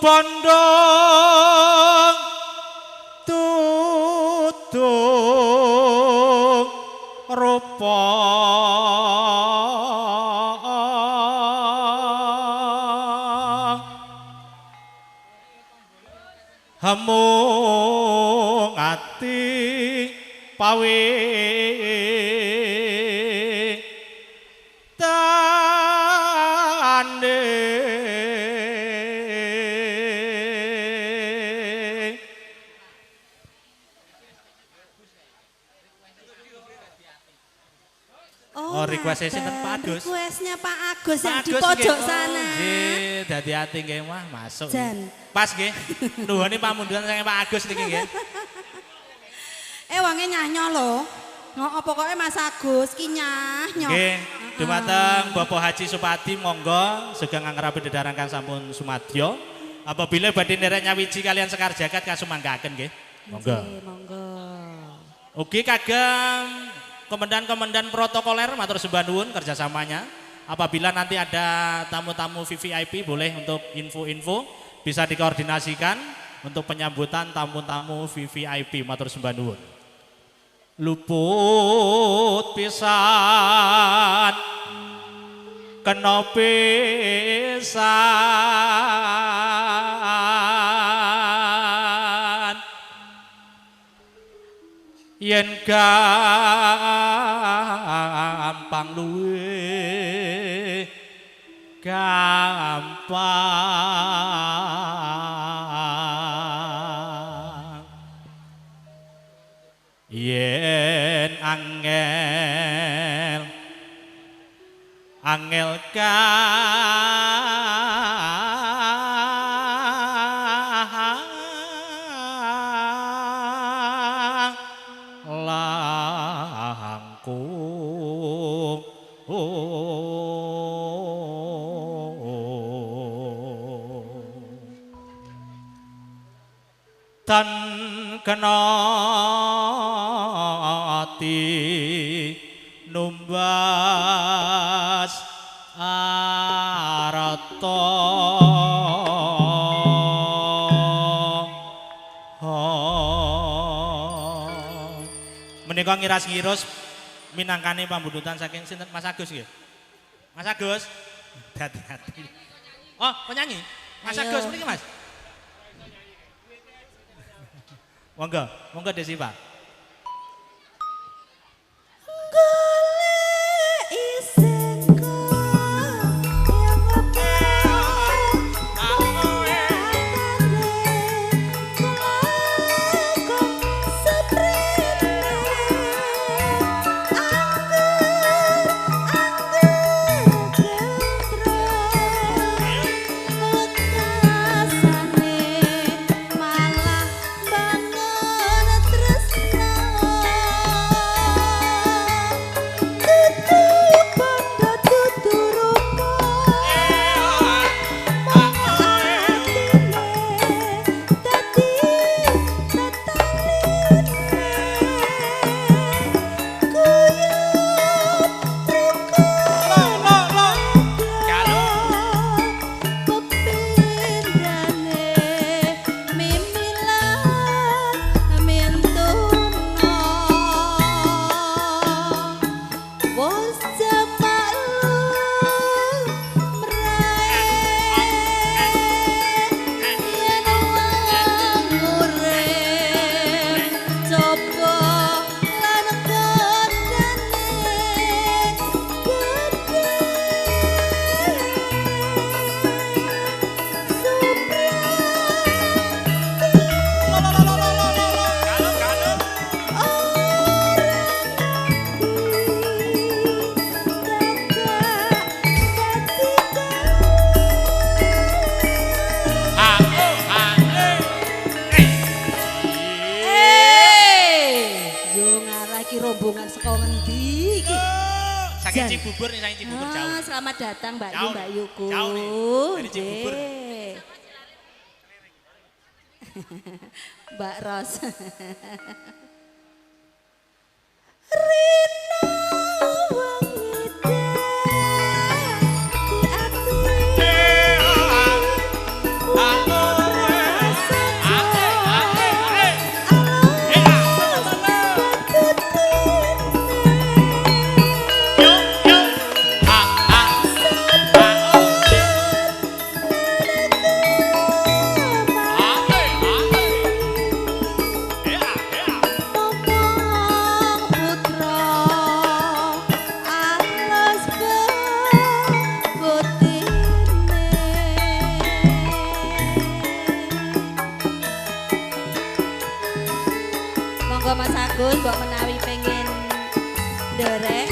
bondo tutu rupa hamung ati pawe tande. Oh, requestnya sinten Pak Agus? Requestnya Pak Agus yang di pojok sana. Nggih, dadi ati nggih wah masuk. Jan. Pas nggih. Nuwune pamundutan saking Pak Agus niki nggih. Wange nyanyo lho. Heeh, pokoke Mas Agus ki nyanyo. Nggih, dumateng Bapak Haji Supadi monggo sugeng angrapi dedaran kang sampun sumadyo. Apabila badhe nderek nyawiji kalian Sekar Jagat kasumanggaken nggih. Monggo. Nggih, monggo. Ugi kagem komandan-komandan protokoler matur sembah nuwun kerjasamanya. Apabila nanti ada tamu-tamu VVIP boleh untuk info-info bisa dikoordinasikan untuk penyambutan tamu-tamu VVIP matur sembah nuwun. Luput pisan kena pisan yen gampang luwe gampang yen angel angel langkung tan kena ati numbas arta. Menika ngiras-ngirus minangkane pambundutan saking sinten Mas Agus nggih. Mas Agus, hati-hati. Oh, penyanyi. Mas Ayo. Agus mriki Mas. Monggo, monggo Desi Pak. Saking Cibubur nih, saking Cibubur jauh. Selamat datang Mbak Yu, Mbak Yuku. Jauh nih, dari Cibubur. Mbak Ros. Rina wangi dadi ati. Derek.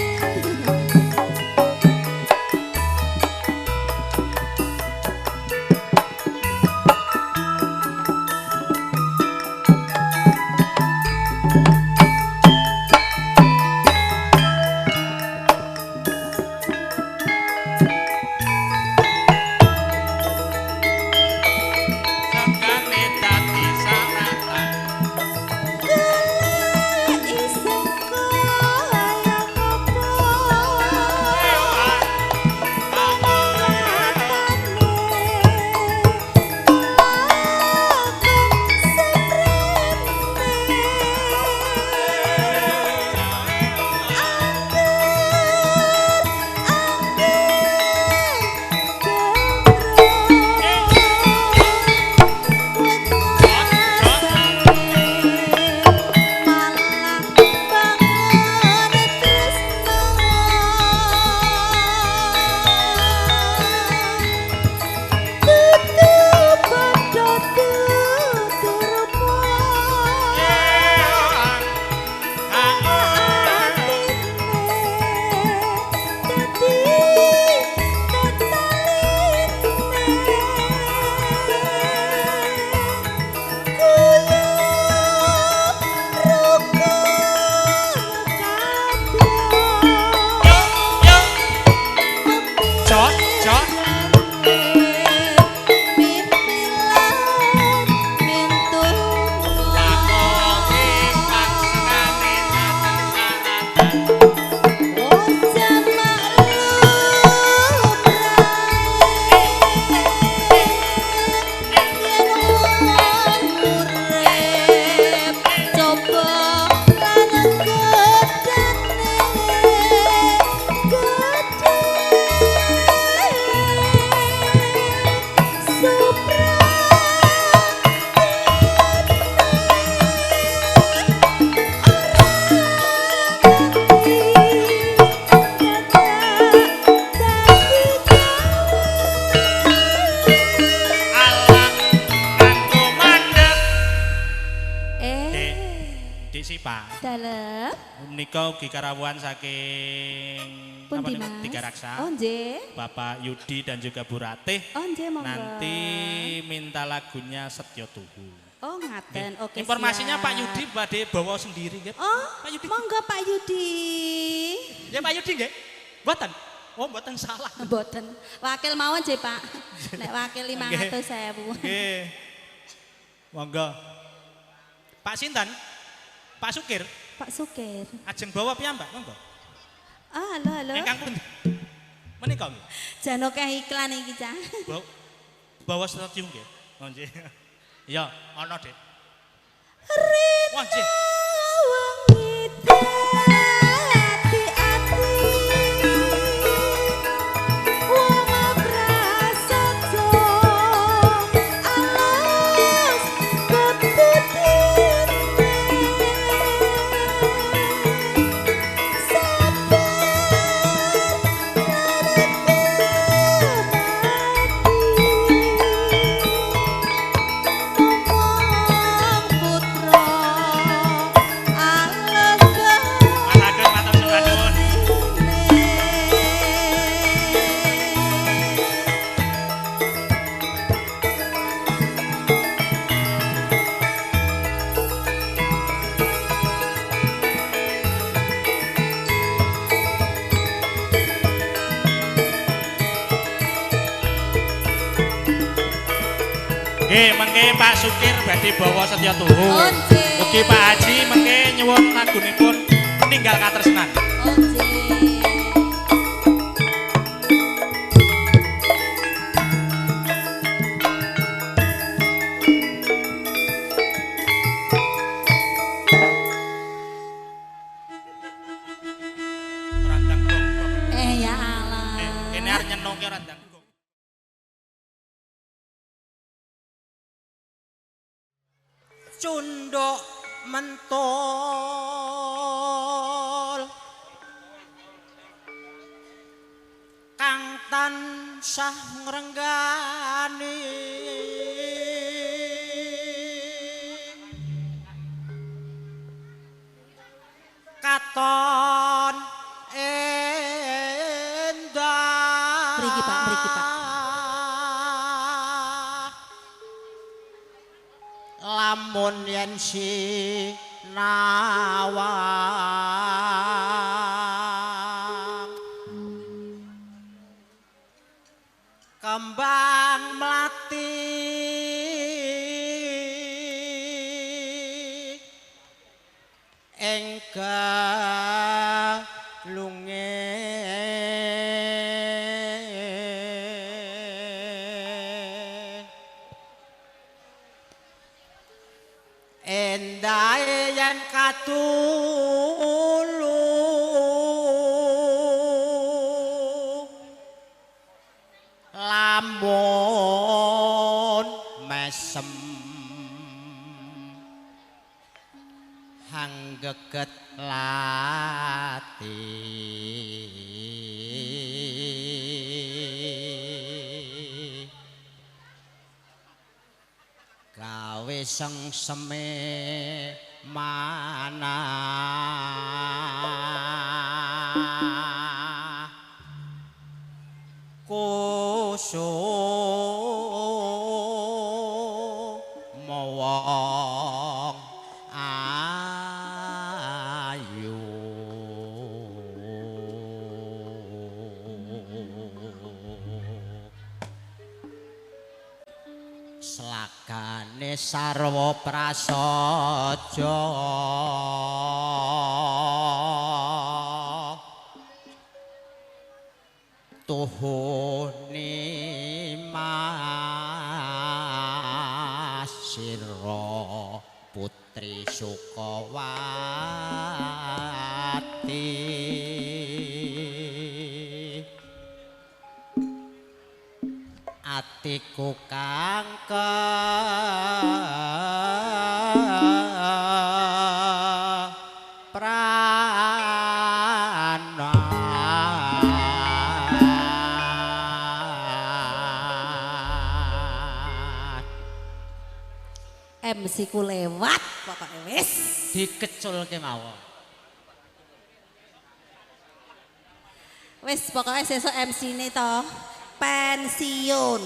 Menika ugi karawuhan saking pundi, napa niku Tiga Raksa. Oh nggih. Bapak Yudi dan juga Bu Ratih. Oh nggih, monggo. Nanti minta lagunya Setyo Tuhu. Oh ngaten. Oke. Informasinya siap. Pak Yudi badhe bawa sendiri nggih. Oh, Pak Yudi. Monggo Pak Yudi. Ya Pak Yudi nggih. Mboten. Oh mboten salah. Mboten. Wakil mawon nggih Pak. Nek wakil 500.000. Nggih. Monggo. Pak sinten? Pak Sukir. Pak Sukir. Ajeng bawa piyambak monggo. Ah, halo halo. Ingkang pundi? Menika nggih. Jan akeh iklan iki, Cah. Bawa stadium nggih. Oh nggih. Ya, ana, Dik. Wah, nggih. Nggih, mengke Pak Sukir badhe bawa Setya Tuhu. Ugi Pak Haji mengke nyuwun lagunipun Ninggal Katresnan. Oh nggih. Randang gong. Ya Allah. Kene arep nyenongke randang. Cunduk mentul kang tansah ngrenggani katon Pak mriki Pak. Lamun yen sinawang kembang mlati ing galunge endahe yen katulu lamun mesem hanggeget lati gawe sengseme manah kusumo wong ayu slagane sarwa prasaja tuhuni mas sira putri Sukawati atiku kang prana MC ku lewat pokoke wis dikeculke mawon. Wis pokoke sesuk MC-ne to pensiun.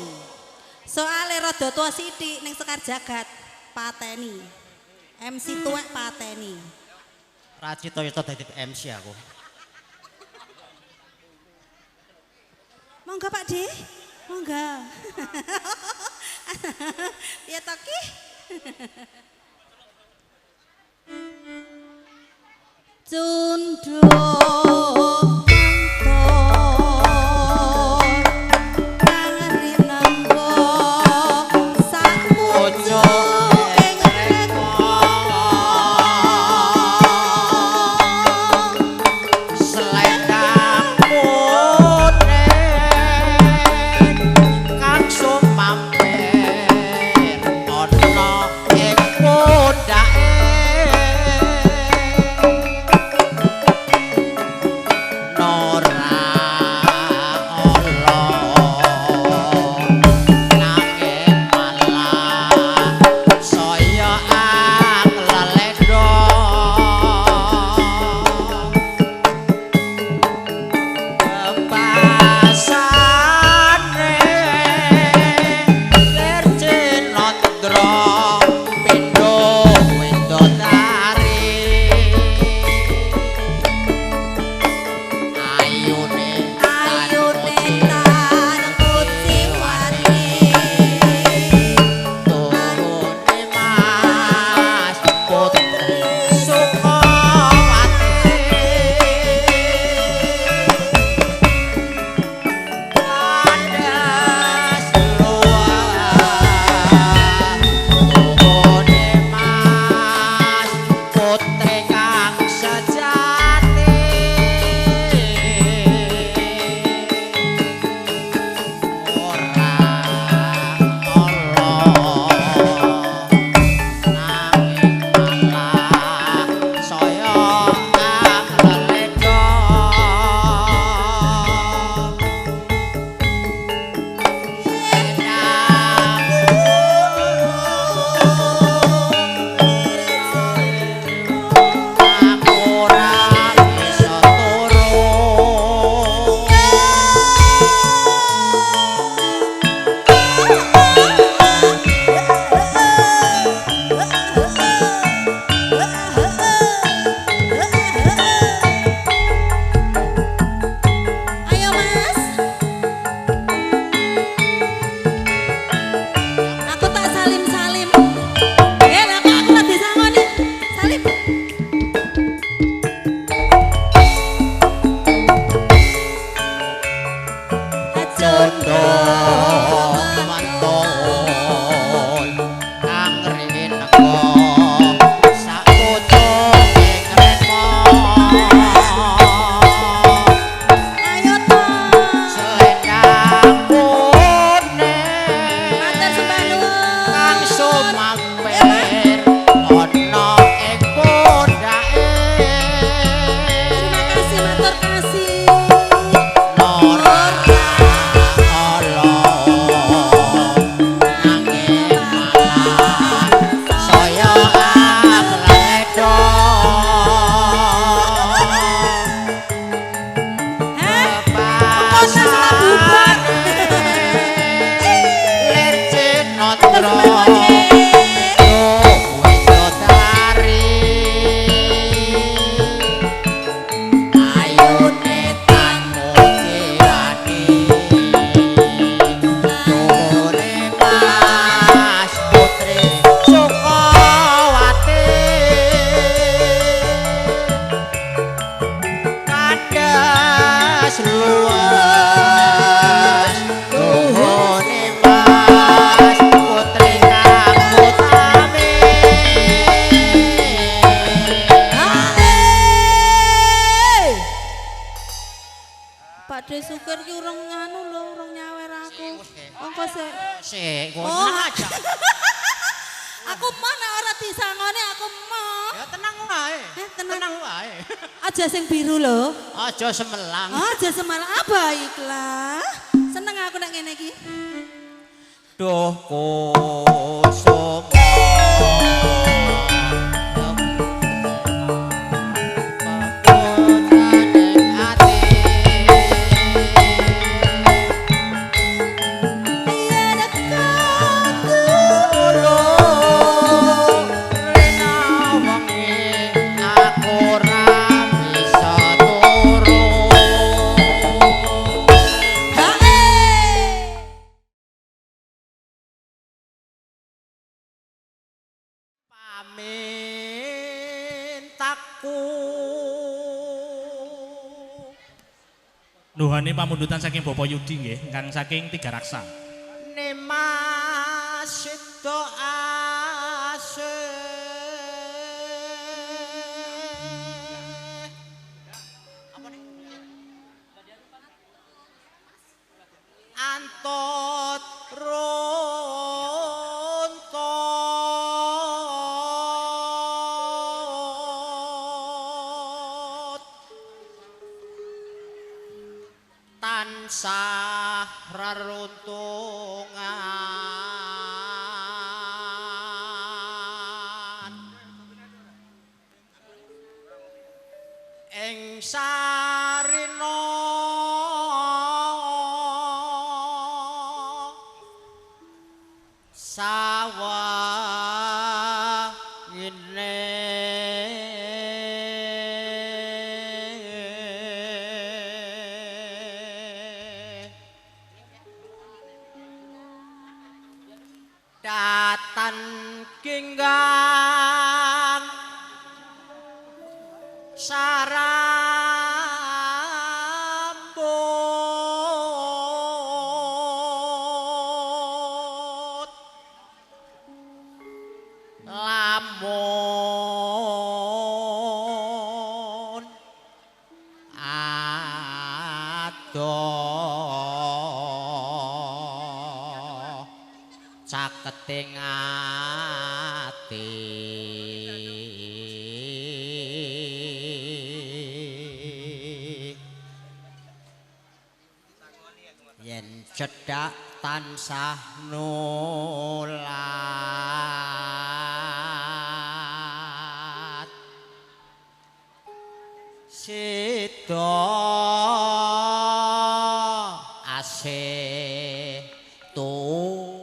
Soale rada tua sithik ning Sekar Jagat pateni. MC tuwek pateni. Ra cita-cita dadi MC aku. Monggo Pak De. Monggo. Piye to ki? Cunduk kantor kang rinenggo sakpucuk ing reka selendang kuning kang sumampir ana ing pundhake nora ala nanging malah saya anglelendo Kandas luwes tuhune Mas putri kang utami. Pak De Sukir ki urung nganu lho, urung nyawer aku. Engko sik. Sik, Oh. tenang aja. Aku mah nek ora disangoni aku mah. Ya tenang wae. Tenang. Tenang wae. Aja sing biru lho. Aja semelang. Aja semalah, ah baiklah. Seneng aku nek ngene iki. Duh kusumo peputaning ati. Tulung rena wengi aku ora bisa turu. Pamintaku. Nuhane pamundutan saking Bapak Yudi nggih, ingkang saking Tiga Raksa. Nimas sida asih. Apa nih? Antot runtut tansah reruntungan ing sarina sawangine. Datan ginggang sarambut lamun adoh caketing ati. Yen cedhak tansah nulat sida asih tuhu.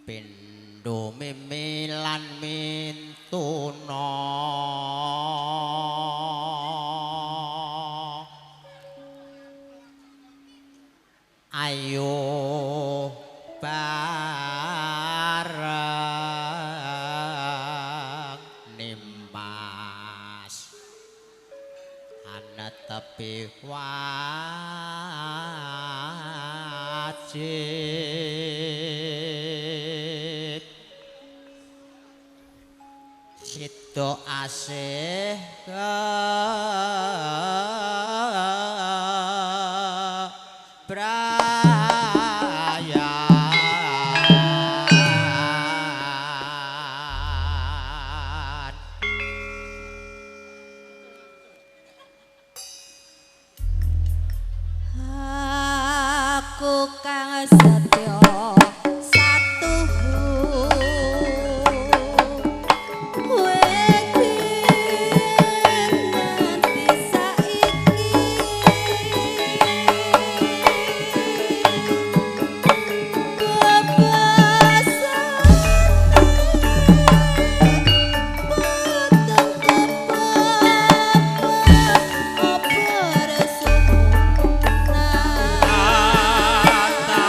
Pindho mimi lan mintuna ayo bareng nimas anetepi wajib sida asih kebrayan. Aku kang setya satuhu wedi nganti saiki Kata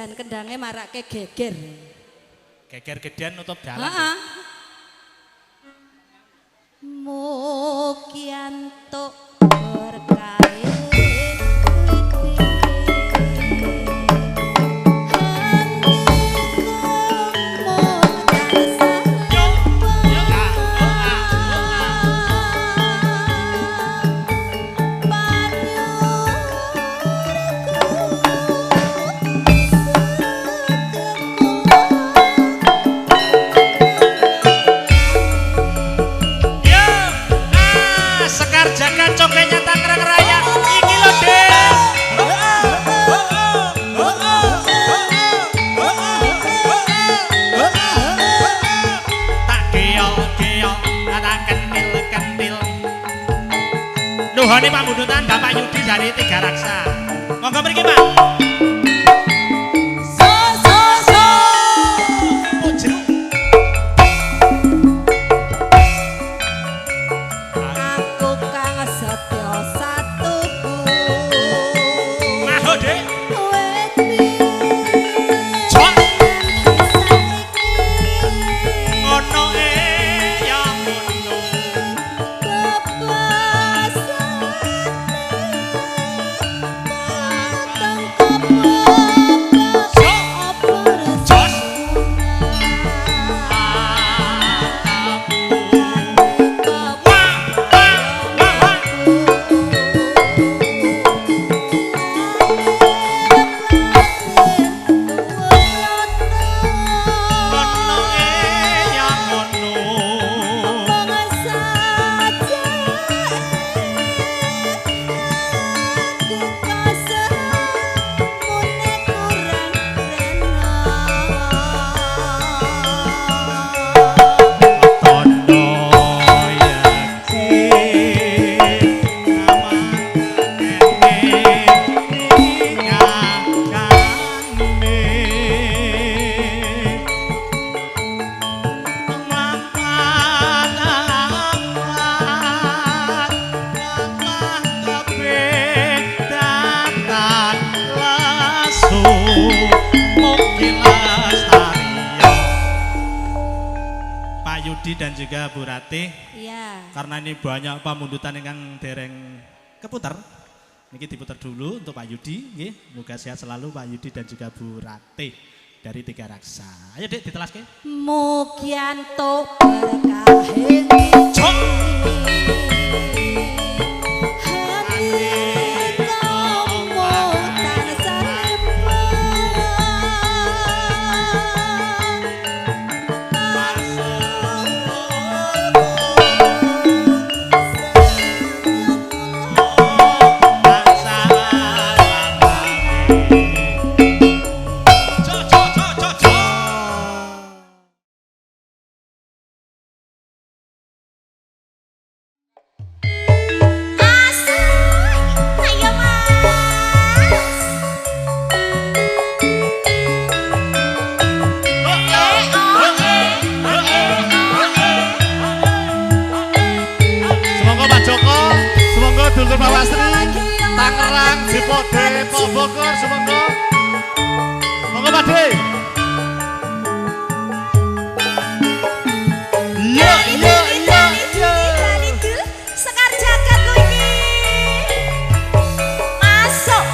Jan kendange marake geger. Geger gedean nutup dalan. Heeh. Mugi entuk berkahe. Nuhone pamundutan Bapak Yudi dari Tiga Raksa. Monggo mriki, Pak. So so so. Oh, jeruk. Aku kang setya satuku. Maho, Dik. Cok. Ono e ya ngono. Dan juga Bu Ratih. Iya. Karena ini banyak pamundutan ingkang dereng keputer. Niki diputer dulu untuk Pak Yudi, nggih. Moga sehat selalu Pak Yudi dan juga Bu Ratih dari Tiga Raksa. Ayo Dik ditelaske. Mugi entuk berkahe. Cok. Tangerang, Depok, Depok, Bogor, semoga. Monggo Pak De. Iya, iya, iya, iya. Sekar jagat ku iki. Masuk.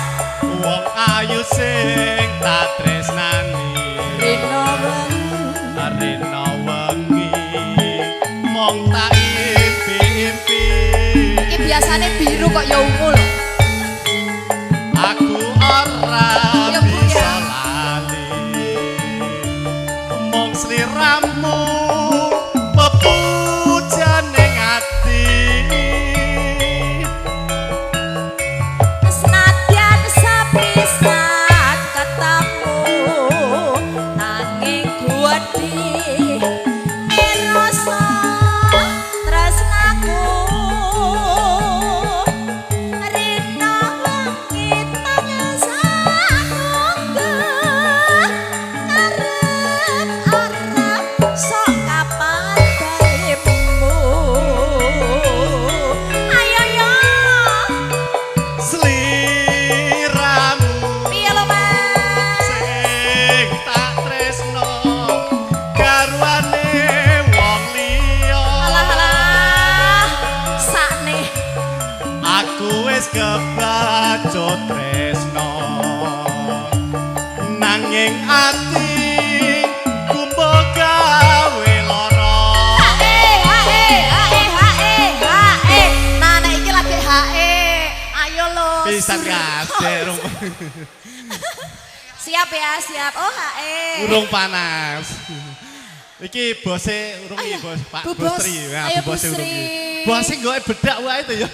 Wong ayu sing tak tresnani. Rino wengi. Rino wengi. Mong tak impi-impi. Iki biasane biru kok ya ungu lho. Aku ora bisa lali mong sliramu pepujane ati senadyan sapisan ketemu nanging gedhi rasa tresnaku. wis kebacut tresno nanging ati kumbo gawe lara. Hae hae hae hae hae. Nah nek iki lagi hae. Ayo lo. Pisan kabeh rung. Siap ya, siap. Oh hae. Urung panas. Iki bose urung iki bos Pak Bu Bos. Bos Tri. Ya, Ayo, Bu Bose Bu urung iki. Sri. Bose nggoe bedak wae to ya.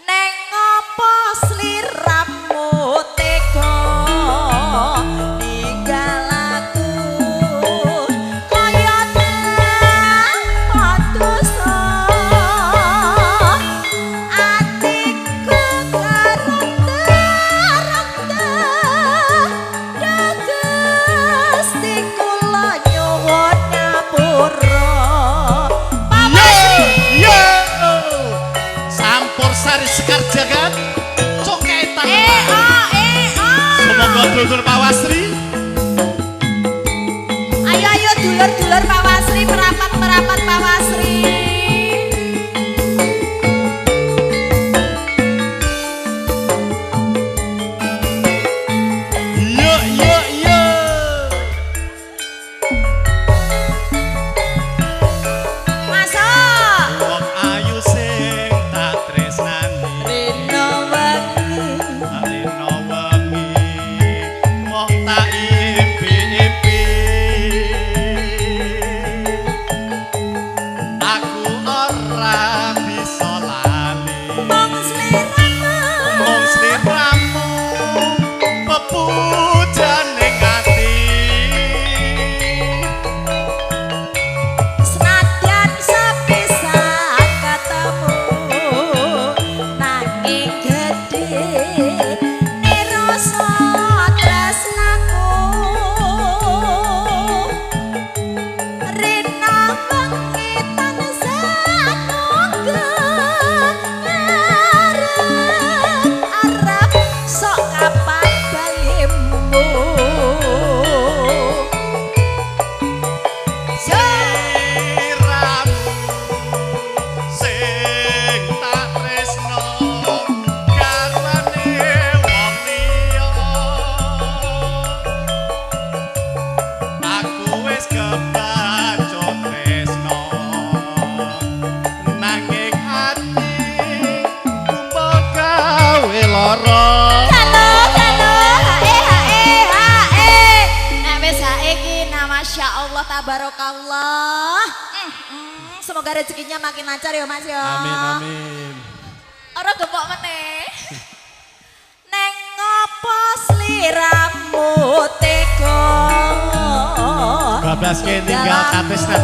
Neng ngopo sliramu tega ninggal aku kaya tanpa dosa atiku karep-karep Gusti kula nyuwun ngapura. Pak Wasri. Yo. Sampur sari sekar jagat congkai Eh tangan. oh eh oh. Semoga dulur Pak Wasri. Ayo ayo dulur-dulur Pak Wasri merapat-merapat Pak Wasri. Yo yo yo. Masuk. Wong ayu sing tak tresnani. Rino wengi. Rino wengi mong tak impi-impi. Aku ora bisa lali. Mung sliramu. Mung sliramu pepujane ati. Senadyan sepisan ketemu nanging gedhe nirasa tresnaku. Rina wengi tansah nunggu ngarep arep sok kapan balimu. Yo. Sliramu sing tak tresno garwane wong liya. Aku wis kebacut tresno nanging ati kumbo gawe lara. Halo, halo, hae, hae, hae. Nek wis hae ki, nah Masya Allah, tabarakallah. Semoga rezekinya makin lancar ya Mas ya. Amin amin. Ora gepok meneh. Neng ngopo sliramu tega? Bablas ke ninggal katresnan.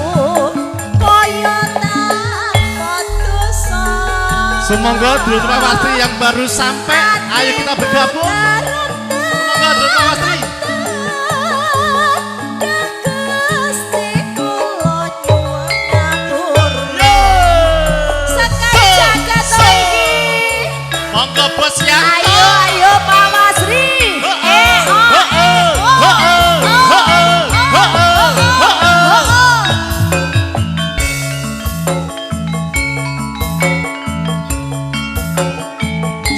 Kaya tanpa dosa. Semoga dulur Pak Wasri yang baru sampai, ayo kita bergabung. Semoga dulur Pak Wasri. Monggo bos Yanto. Ayo ayo Pak Wasri. Eh oh eh oh oh oh oh.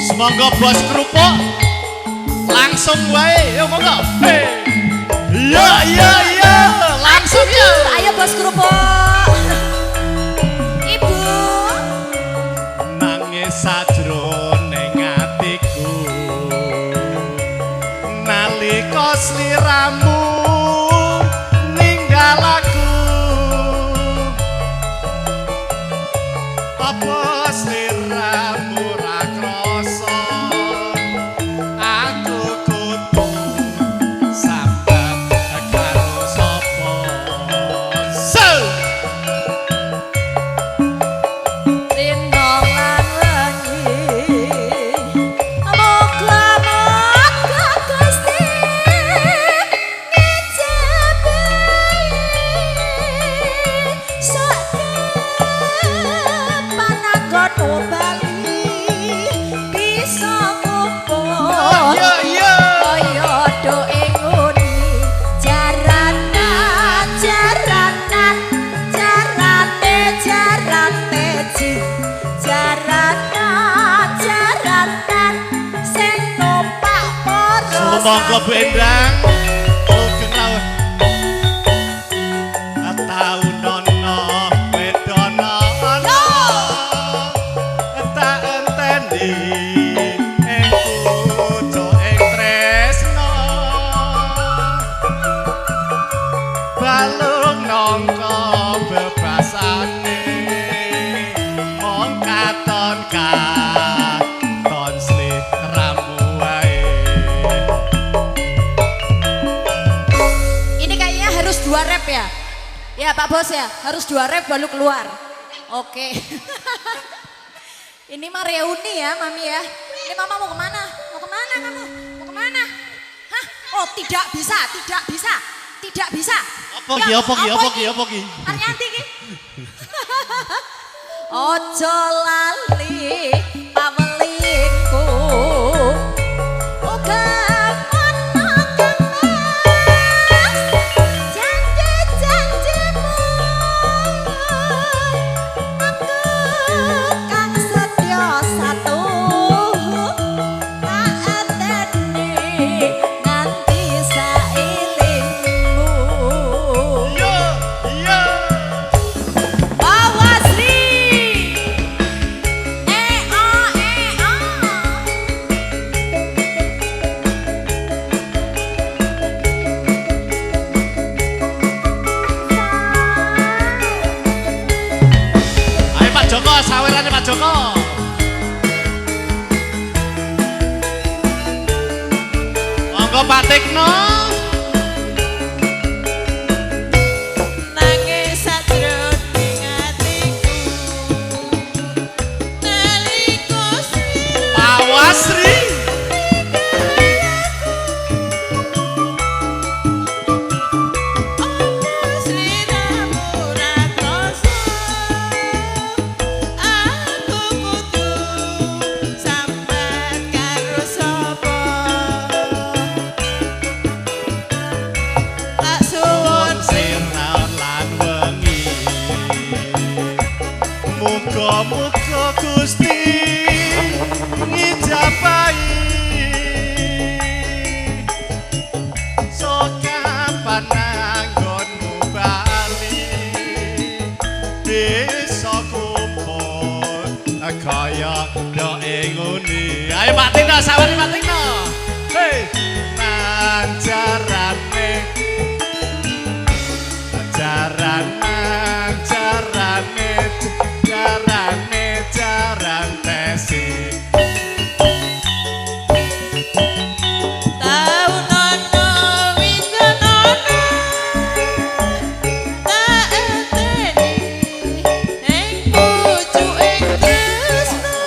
Semoga bos kerupuk langsung wae. Yo monggo. Hey. Iya iya iya, langsung ya. Ayo bos kerupuk. Ibu. Nangis sajroning atiku nalika sliramu ninggal aku. Apa sliramu ra krasa aku kudu sambat karo sapa? So. Rino lan wengi. Muga-muga Gusti ngejebi sak pananggonmu bali bisa kumpul. Iya iya. Kaya do ing nguni jaranan jaranan jarane jarane ji jaranan Monggo Bu Endang. Sugeng rawuh. Taunono wedono ana tak enteni ing pucuking tresna. Balung nangka bebasane mong katon katon sliramu wae. Ini kayaknya harus 2 rep ya. Ya Pak Bos ya, harus 2 rep baru keluar. Oke. Ini mah reuni ya Mami ya. Ini Mama mau kemana? Mau kemana kamu? Mau kemana? Hah? Oh tidak bisa, tidak bisa, tidak bisa. Apa ki, apa ki, apa ki, apa ki? Aryanti ki. Ojo lali pawelingku. Uga ana kemas janji-janjimu. Aku kang setya satu tak enteni nganti sailingmu. Iya, iya. Bawasri. E O E O. Ayo Pak Joko, sawerane Pak Joko. Monggo Pak Tekno. Nangis sajroning atiku nalika sliramu Pak Wasri. Apa sliramu ra krasa aku kudu sambat karo sapa tak suwun Siraon lan wengi. Muga-muga Gusti ngijabahi. So kapan anggonmu bali bisa kumpul kaya do nguni. Ayo Pak Tino, sawari Pak Tino. Hei, nanjarane jaran jarane jarane jaran tesi. Taunono widonono tak enteni ing pucuking tresna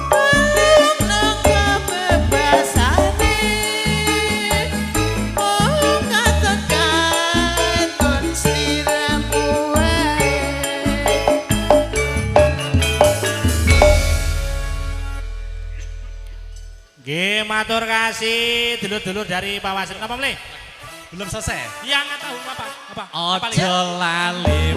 balung nangka bebasane mung katon katon sliramu wae. Nggih, matur kasih dulur-dulur dari Pak Wasri. Napa mlih? Belum selesai. Iya, nggak tahu apa? Apa? Apa, Li? Ojo lali.